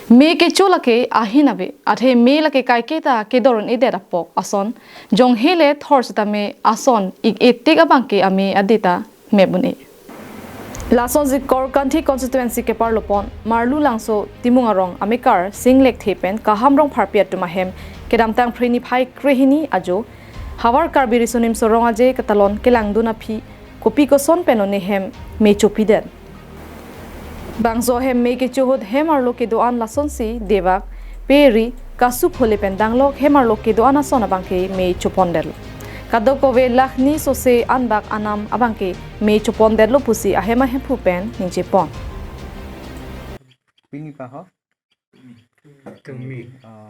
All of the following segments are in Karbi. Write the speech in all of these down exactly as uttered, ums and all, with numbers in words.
Me kecho lake ahin ave, athe me lake kaike ta kedor un-edet apok ason, jonghe le thor sitame ason ik-e tik abangke ame adita mep un-e. Lasonsi Korkanthi constituency keparlopon Marlu Langso Timung arong amekar Sing Lekthe pen Kaham Rongpharpi atum ahem kedamtang Phre niphai krehini ajo Havar Karbi Riso Nimso Rong Aje katalon kelangdun aphi kopi koson pen one hem me chopidet. Bangso hem me kecho ahut hem arlo kedo-an lasonsi devak, peri, kasu phole pen danglok hem arlo kedo-an ason abangke me chopondetlo. Kadokave lakh ni sose anbak anam abangke me chopondetlo pusi ahem ahemphu pen ningjepon. Pini pa ho? Tumi. Ah.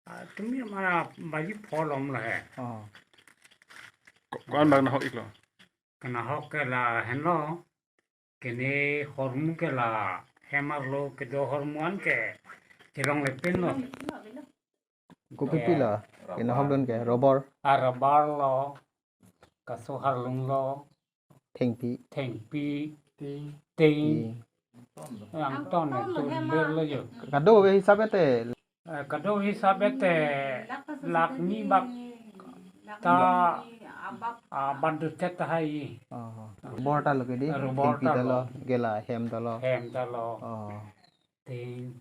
Ah, tumi amara baji pholom lo he. Oh. Ko-, ko-an bak nahok iklo? Kanahok ke la henlo. Kene hormu ke la hem arlo kedo hormu anke chelongle pinlo. Kopi pi lo? Kene hokdun ke rubber. Ah, rubber lo. Kaso harlung lo. Thengpi. Thengpi. Ting. Ting. Ting. Angton, angton, angton, angton, angton, angton. Kadokave hisab ete. Eh, kadokave hisab ete lakh ni bak ta, ah, bandu chet tahai. Oh. Rubber ta lo ke di? Rubber ta lo. Thengpi ta lo, ke la hem ta lo. Hem ta lo. Oh. Ting.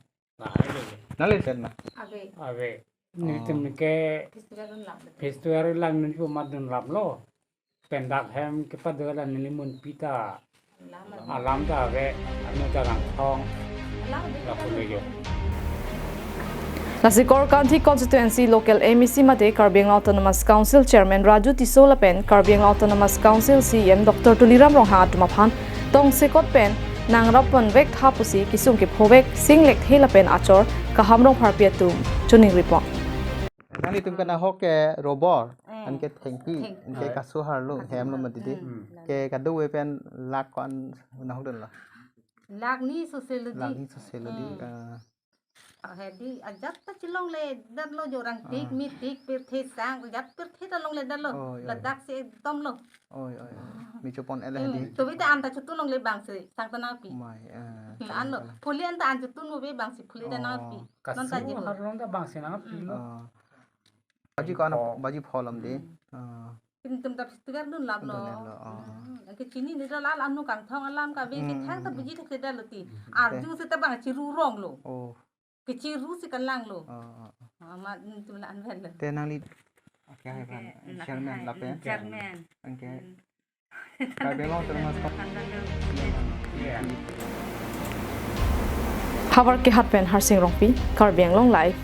Nangli chet ma? Ave. Ave. Oh. Nelitum ke festival dun lap. Festival lang nelitum mat dun laplo. Pendak hem kepado la neli munpi ta alam ta ave, anu ta rangthong. Lapu le jo. Lasi Korkanthi constituency local M A C mate Karbi Anglong Autonomous Council Chairman Raju Tisso lapen Karbi Anglong Autonomous Council C E M Doctor Tuliram Ronghang atum aphan tongsekot pen nangrap ponvek tha pusi kesung kephovek Sing Lekthe lapen achor Kaham Rongpharpi atum choningripon. Nanglitum kanahok ke rubber, eh, anke thengpi, thengpi, anke kaso harlung, kaso harlung, hem lo mati di. Hmm. Ke kadokave pen lakh ko-an nahokdun lo? Lakh ni sose lo di. Lakh ni sose lo di. Hmm. Ah. Ah, he di, ajat ta chelongledetlo jo rang tik, ah, mi tik, pirthe sang, ajat pirthe ta longledetlo. Oh, iya, iya. Ladak si ekdom lo. Oh, iya, iya. Mi chopon ele, hmm, di. Tobi ta an ta chotun longle bangsi, sang ta nangpi. Mai, eh, hmm, an lo. Phule an ta an chotun mo be bangsi phule ta nangpi. Oh. Non ta kaso ji harlung ta bangsi nangpi lo. Oh. Baji ko-an, oh, baji pholom di. Hmm. Oh. Pintum ta festival dun laplo. Dun laplo, oh. Hmm. Anke chini ni ta la anu kangthong alam kave, hmm, kethang ta, hmm, buji thekthedetlo ti. Hmm. Arju si ta bang chiru rong lo. Oh. Kechiru si kalang lo. Oh, oh, oh. Ah, ma, hmm, tum la anvel lo. Te nangli, okay, hai, anke, bang, la, chairman lapen. Chairman. Anke. Hmm. Karbi Anglong Autonomous Council. Havar Kehat pen Harsing Rongpi, Karbi Anglong Live,